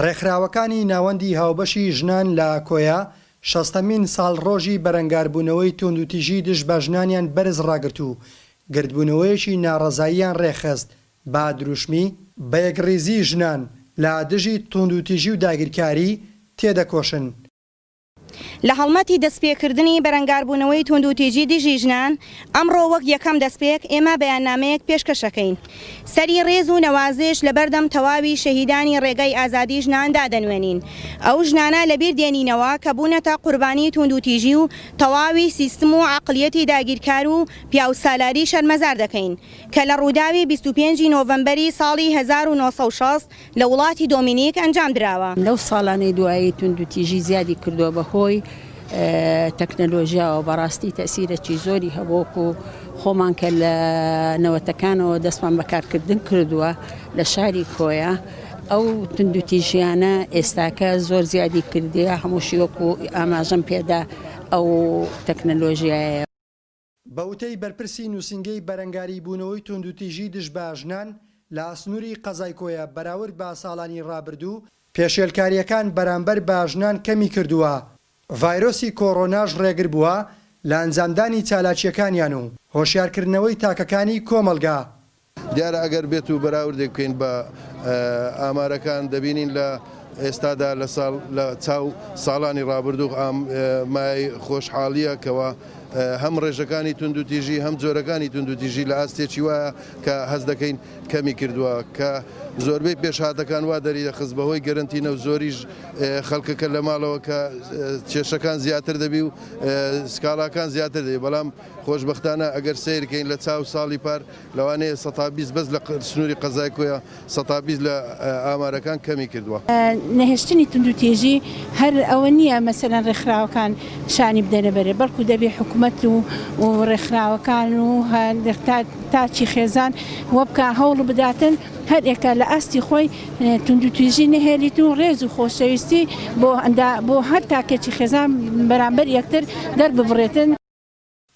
ڕێکخراوەکانی ناوەندی هاوبەشی ژنان لە کۆیە، شەستەمین ساڵڕۆژی بەرەنگاربوونەوەی تووندوتیژی دژ بە ژنانیان بەرز ڕاگرت و گردبوونەوەیەکی ناڕەزاییان ڕێکخست بە دروشمی، بە یەکڕیزی ژنان لە دژی تووندوتیژی و داگیرکاری تێدەکۆشن. لە هەڵمەتی دەستپێکردنی بەرەنگاربوونەوەی توندوتیژی دژی ژنان، ئەمڕۆ وەک یەکەم دەستپێک ئێمە بەیاننامەیەک پێشکەشەکەین. سەری ڕێز و نەوازش لەبەردەم تەواوی شەهیدانی ڕێگای ئازادی ژنان دادەنوێنین. ئەو ژنانە لەبیر دێنینەوە کە بوونەتە قوربانی توندوتیژی و تەواوی سیستم و عەقڵیەتی داگیرکار و پیاوسالاری شەرمەزار دەکەین کە لە ڕووداوی 25 ی نۆڤەمبەری ساڵی 1960 لە وڵاتی دۆمینیک ئەنجام دراوە. لەو ساڵانەی دوایی توندوتیژی زیادی کردووە بە هۆی تەکنەلۆژیاوە بەڕاستی تەسیرەکی زۆری هەبوو وەکو خۆمان کە لە نەوەتەکانەوە دەستمان بە کارکردن کردووە لە شاری کۆیە ئەو توندوتیژیانە ئێستاکە زۆر زیادی کردیە هەمووشی وەکو ئاماژەم پێدا ئەو تەکنەلۆژیایە. بە وتەی بەرپرسی نووسینگەی بەرەنگاری بوونەوەی توندوتیژی دژ بە ژنان لە سنووری قەزای کۆیە بەراورد بە ساڵانی ڕابردوو، پێشێلکارییەکان بەرامبەر بە ژنان کەمی کردووە، ڤایرۆسی کۆڕۆناش ڕێگر بووە لە ئەنجامدانی چالاکییەکانیان و هۆشیارکردنەوەی تاکەکانی کۆمەڵگا. دیارە ئەگەر بێت و بەراوردێک بکەین بە ئامارەکان دەبینین لە ئێستادا لە ساڵ لە چاو ساڵانی ڕابردوو ئام مایەی خۆشحاڵییە کەوا هەم ڕێژەکانی توندوتیژی هەم جۆرەکانی توندوتیژی لە ئاستێکی وایە کە هەست دەکەین کەمی کردووە کە زۆربەی پێشهاتەکان وا دەریدەخست بەهۆی گەرەنتینە و زۆریش خەڵکەکە لە ماڵەوە کە کێشەکان زیاتر دەبی و سکاڵاکان زیاتر دەبی بەڵام خۆشبەختانە ئەگەر سەیر کەین لە چاو ساڵی پار لەوانەیە سەتا 20 بەس لە سنووری قەزای کۆیە سەتا 20 لە ئامارەکان کەمی کردووە. نەهێشتنی توندوتیژی هەر ئەوە نییە مەسەلەن ڕێکخراوەکان شانی بدەنە بەرێ بەڵکو دەبێ حکومەت و و ڕێکخراوەکان و تاکی خێزان وەبکا هەوڵ بداتن هەر ئێکە لە ئاستی خۆی توندوتیژی نەهێلیت و ڕێز و خۆشەویستی بۆ بۆ هەر تاکێکی خێزان بەرامبەر یەکتر دەرببڕێتن.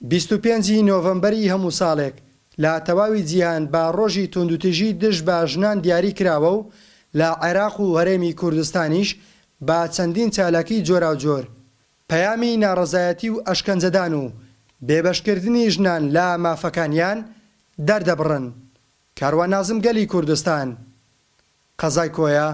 25 ی نۆڤەمبەری هەموو ساڵێک لە تەواوی جیهان بە ڕۆژی توندوتیژی دژ بە ژنان دیاری کراوە و لە عێراق و هەرێمی کوردستانیش بە چەندین چالاکی جۆراوجۆر پەیامی ناڕەزایەتی و ئەشکەنجەدان و بێبەشکردنی ژنان لە مافەکانیان دەردەبڕن. کاروان نازم گەلی کوردستان، قەزای کۆیە.